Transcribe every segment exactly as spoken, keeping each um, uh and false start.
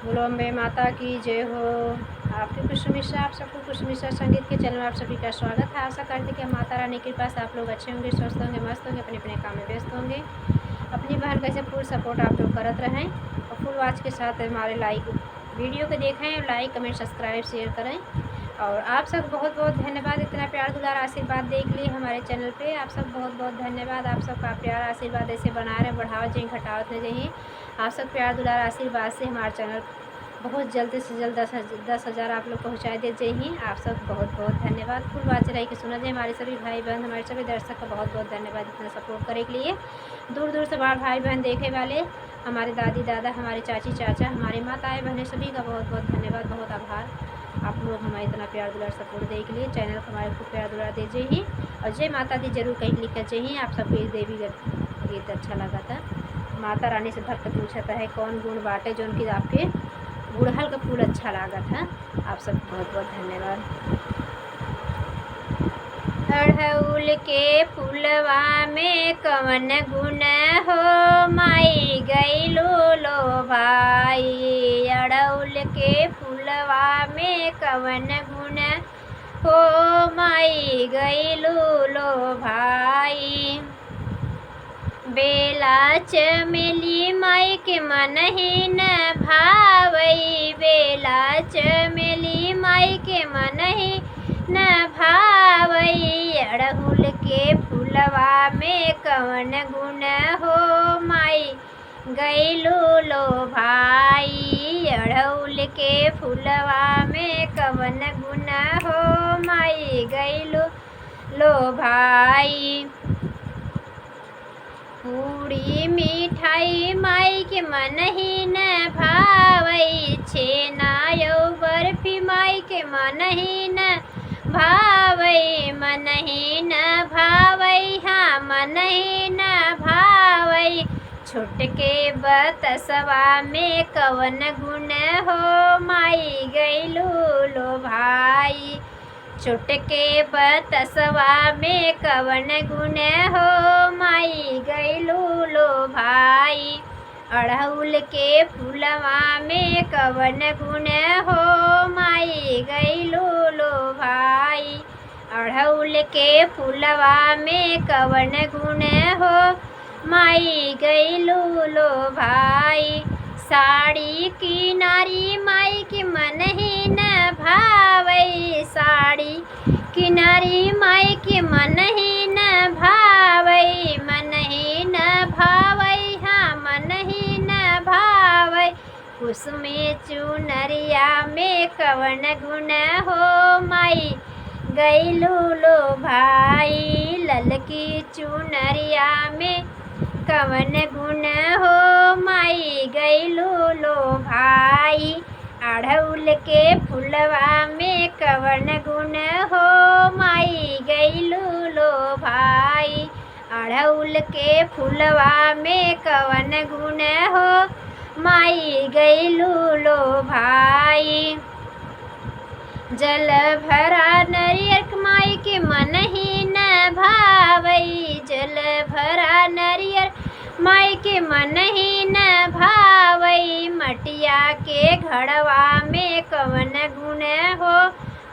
बोलो अम्बे माता की जय हो। आपके कुसुम मिश्रा, आप सबको कुसुम मिश्रा संगीत के चैनल में आप सभी का स्वागत है। आशा करते कि माता रानी की कृपा से आप लोग अच्छे होंगे, स्वस्थ होंगे, मस्त होंगे, अपने अपने काम में व्यस्त होंगे। अपनी बहन का ऐसे फुल सपोर्ट आप लोग करत रहें और फुल वॉच के साथ हमारे लाइक वीडियो को देखें, लाइक, कमेंट, सब्सक्राइब, शेयर करें। और आप सब बहुत बहुत धन्यवाद, इतना प्यार दुलार आशीर्वाद दे के लिए हमारे चैनल पे। आप सब बहुत बहुत धन्यवाद। आप सबका प्यार आशीर्वाद ऐसे बना रहे, बढ़ावत जाइए, घटावत न जाइए। आप सब प्यार दुलार आशीर्वाद से हमारा चैनल बहुत जल्द से जल्द दस हज-, दस हज़ार आप लोग पहुँचा दे जाइए। आप सब बहुत बहुत धन्यवाद। फुल वॉच रह के सुना जाए हमारे सभी भाई बहन, हमारे सभी दर्शक का बहुत बहुत धन्यवाद इतना सपोर्ट करे के लिए। दूर दूर से हमारे भाई बहन देखे वाले, हमारे दादी दादा, हमारे चाची चाचा, हमारे माताएं बहनें, सभी का बहुत बहुत धन्यवाद, बहुत आभार। आप लोग हमें इतना प्यार दुलार सपोर्ट दे के लिए, चैनल को हमारे खूब प्यार दुलार दे जाइए। और जय माता दी जरूर कहीं लिख के जाइए। आप सबको ये देवी गीत अच्छा लगा था। माता रानी से भक्त पूछता है कौन गुण बाटे जौन की आपके गुड़हल का फूल अच्छा लागत है। आप सब बहुत बहुत धन्यवाद। अड़हुल के फुलवा में कवन गुण हो माई गइलू लो भाई। अड़हुल के फुलवा में कवन गुण हो माई गइलू लो भाई। बेला चमेली माई के मन ही न भावई, बेला चमेली माई के मन ही न भावई। अड़हुल के फुलवा में कवन गुण हो माई गइलू लो भाई। अड़हुल के फुलवा में कवन गुण हो माई गइलू लो भाई। पूड़ी मिठाई माई के मन ही न भावई, छेना यौ बर्फी माई के मन ही न भावई, मन ही न भावई, हाँ मन ही न भावई। छोटके बतसवा में कवन गुण हो माई गइलू लो भाई। छोटके बतसवा में कवन गुण हो माई गइलू लो भाई। अड़हुल के फुलवा में कवन गुण हो माई गइलू लो भाई। अड़हुल के फुलवा में कवन गुण हो माई गइलू लो भाई। साड़ी किनारी माई के मन ही न भावई, साड़ी किनारी माई के मन ही न भावई, मन ही न भावई, हाँ मन ही न भावई। कुसुमे चुनरिया में कवन गुण हो माई गइलू लो भाई। ललकी चुनरिया में कवन गुण हो माई गइलू लो भाई। अड़हुल के फुलवा में कवन गुण हो माई गइलू लो भाई। अड़हुल के फुलवा में कवन गुण हो माई गइलू लो भाई। जल भरा नरियर माई के मन ही न भावई, जल भरा नरियर माई के मन ही न भावई। मटिया के घड़वा में कवन गुण हो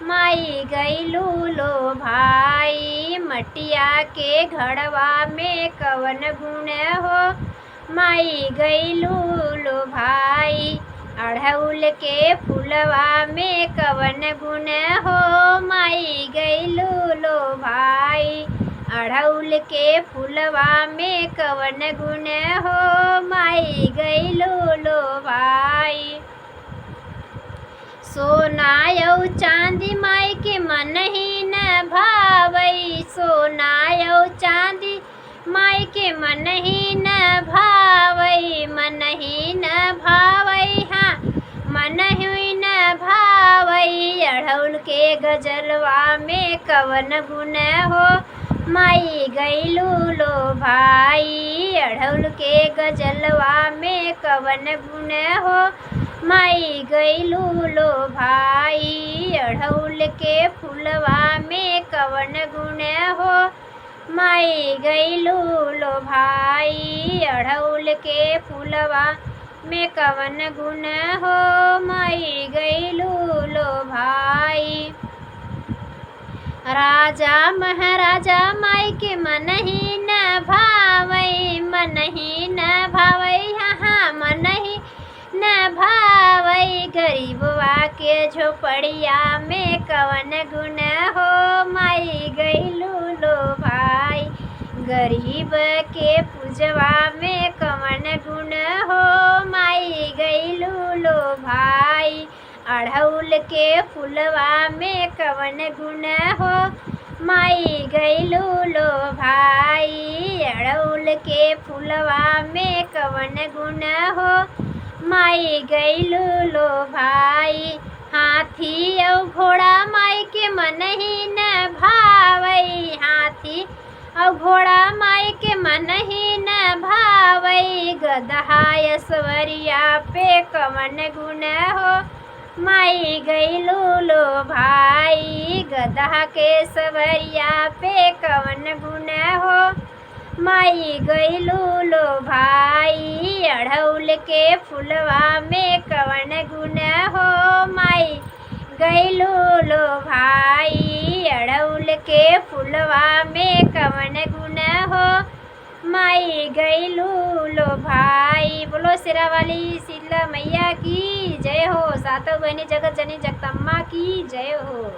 माई गइलू लो भाई। मटिया के घड़वा में कवन गुण हो माई गइलू लो भाई। अड़हुल के फुलवा में कवन गुण हो माई गइलू लो भाई। अड़हुल के फुलवा में कवन गुण हो माई गइलू लो भाई। सोना यौ चांदी माई के मन ही न भावई, सोना यौ चांदी माई के मन ही न भावई, मन ही न भावई, हाँ मन ही न भावई। अड़हुल के गजलवा में कवन गुण हो माई गइलू लो भाई। अड़हुल के गजलवा में कवन गुण हो माई गइलू लो भाई। अड़हुल के फुलवा में कवन गुण हो माई गइलू लो भाई। अड़हुल के फुलवा में कवन गुण हो, माई गइलू लो भाई। राजा महाराजा माई के मनही न भावै, मनही न भावै, हाँ, हाँ, मनही न भावै। गरीबवा के झोपड़िया में कवन गुण हो, माई गइलू लो भाई। गरीब के पूजवा में कवन गुण हो, माई गइलू लो भाई। अड़हुल के फुलवा में कवन गुण हो, माई गइलू लो भाई। अड़हुल के फुलवा में कवन गुण हो, माई गइलू लो भाई। हाथी अउ घोड़ा माई के मनही न भावै, हाथी अउ घोड़ा माई के मनही न भावै। गदहा असवरिया पे कवन गुण हो, माई गइलू लो भाई। गदहा के सवरिया पे कवन गुण हो, माई गइलू लो भाई। अड़हुल के फुलवा में कवन गुण हो, माई गइलू लो भाई। अड़हुल के फुलवा में कवन गुण हो, माई गइलू लो भाई। बोलो शेरा वाली शीतला मैया की जय हो। सातों बहिनी जगत जननी जगदम्बा की जय हो।